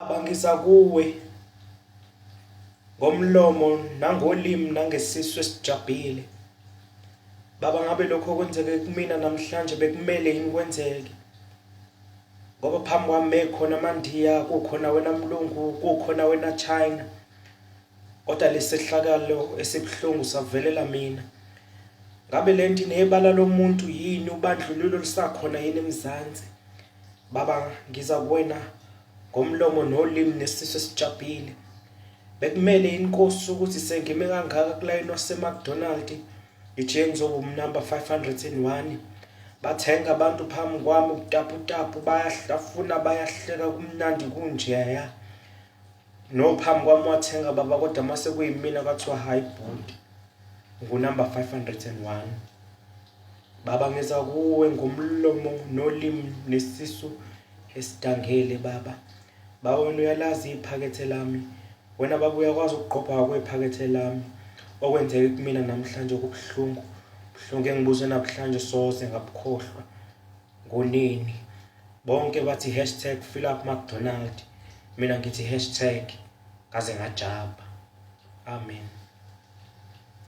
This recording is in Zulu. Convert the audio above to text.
Baba ngiza kuwe ngomlomo nangolimi nangesisu esijabhile. Baba ngabe lokho okwenzeke kumina namhlanje bekumele yini kwenzeke? Ngoba phambi kwami bekhona amaNdiya, kukhona wena mlungu, kukhona wena China. Kodwa lesehlakalo esibuhlungu savelela mina. Ngabe lento inebala lomuntu yini ubandlululo lusakhona yini eMzansi? Baba ngiza kuwena ngomlomo nolimi nesisu esijabhile. Bekumele inkosi ukuthi sengime kangaka kulayini waseMcDonald ngijike ngizoba umnamba 501. Bathenga abantu phambi kwami ubutaputapu bayahlafuna bayahleka kumnandi kunjeya. No phambi kwami wathenga baba kodwa mase kuyimina kwathiwa hayi bhuti ngunamba 501. Baba ngiza kuwe ngomlomo nolimi nesisu esidangele baba. Baba wena uyalazi iphakethe lami. Wena baba uyakwazi ukugqobha kwephakethe lami. Okwenzeke kumina namhlanje kubuhlungu. Buhlungu engibuze namhlanje soze ngabukhohlwa. Ngoneni. Bonke bathi hashtag fill up McDonald. Mina ngithi hashtag ngaze ngajabha. Amen.